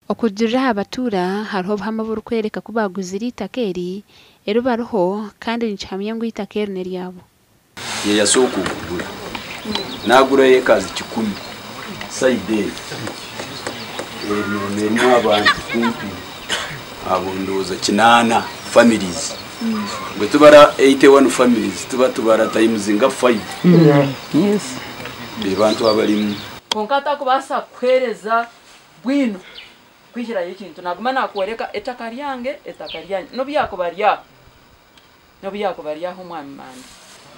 Okurugiirira aha batuura, hariho obuhame oburikworeka ku baaguzire eitaka eri, eri bariho kandi nikihamya ngu eitaka eri n'eryabo. Yeyasooka okugura nagurayo ekazi 100 sayidi eyo erimu abantu kumpi abo ndowooza 8 families. Bwe tubara 81 families tuba tubara times nga 5 be bantu abarimu. Kwonka atakubaasa kukuheereza bwino kwihirayo ekintu, naaguma naakworeka eitaka ryange, eitaka ryange, n'obu yaakuba ari aho, n'obu yaakuba ari aho omwami Manda.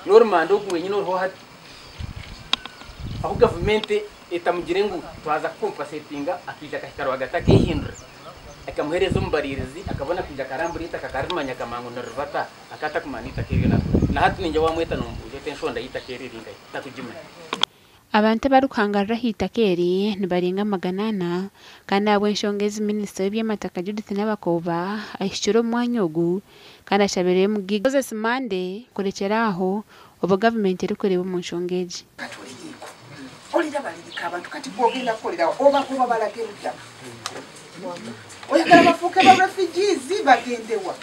N'orumanda ogu rwenyine oriho hati, ahu gavumenti etamugire ngu twaza kukompasetinga akaija akahika rwagati akeehindura, ekamuheereza omubariirizi akabona kwija akarambura eitaka akarimanya akamanya ngu niriribata, akaba atakumanya n'eitaka eryo naagura. Na hati niingira waamweta noomubuuza oti enshonda y'eitaka eri eri nkahi? Takugimanya. Abantu abarikuhangarira ah'eitaka eri nibarenga 400 kandi ahabw'enshonga ezi minisita w'eby'amataka Judith Nabakooba ahikire omu mwanya ogu kandi ashabire Mugiga Moses Mande kurekyera aho obu gavumenti erikureeba omu nshonga egi. Kati oliriiko olira balirika abantu kati gwogenda kukolerawa obagoba balage ludda oyagala bafuuke ba refugees bagendewa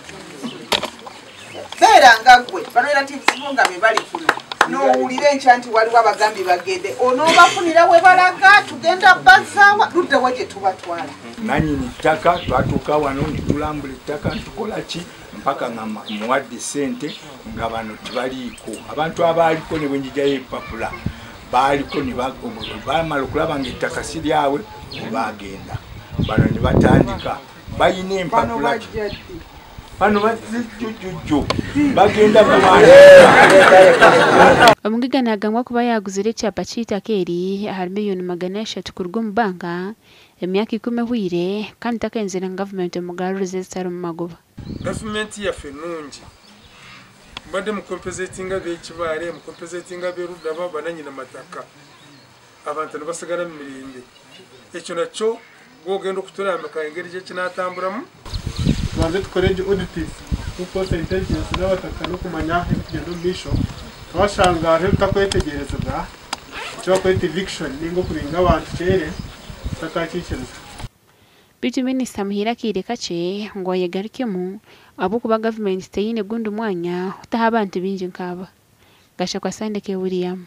beera nga ggwe ba relatives bo nga be bali kuno n'owulira enkya nti waliwo abagambi bagende onoobafunira we balaga tugenda bazaawa luddawa gye tubatwala. Nanyini ttaka twatuuka wano nitulambula ettaka nitukola ki mpaka nga muwadde sente nga bano tebaliiko. Abantu abaaliko ne bwenjijayo ebipapula baaliko ne bamala okulaba nga ettaka si lyabwe bagenda. Bano ne batandika balina empapula bano bazijjujjujju bagenda kuwandiika. Omugiga naagambwa kuba yaaguzire ekyapa ky'eitaka eri ahari 300,000,000 kuruga omu banka emyaka 10 ehweire kandi takenzire ngu gavumenti emugarurize ezitari omu magoba. Gavumenti yaffe nnungi mbadde mukompezetinga ab'ekibaare mukompezetinga ab'erudaba bananyina mataka abantu nibasigara mu mirembe ekyo nakyo gwogenda okuturambika engeri gyekinatamburamu. Tubanze tukore egi audit kukozesa intelligence n'abataka n'okumanya ebikugenda omu maisho twashanga hariho ebitakwetegyerezibwa eki bakweta eviction ninga okubinga abantu kyere tutakakikiriza. Beitu minisita Muhiire akaire kakye ngu ayegarukemu ahabw'okuba gavumenti teine gundi mwanya kutaho abantu baingi nk'aba. Gashakwa Sandeke William.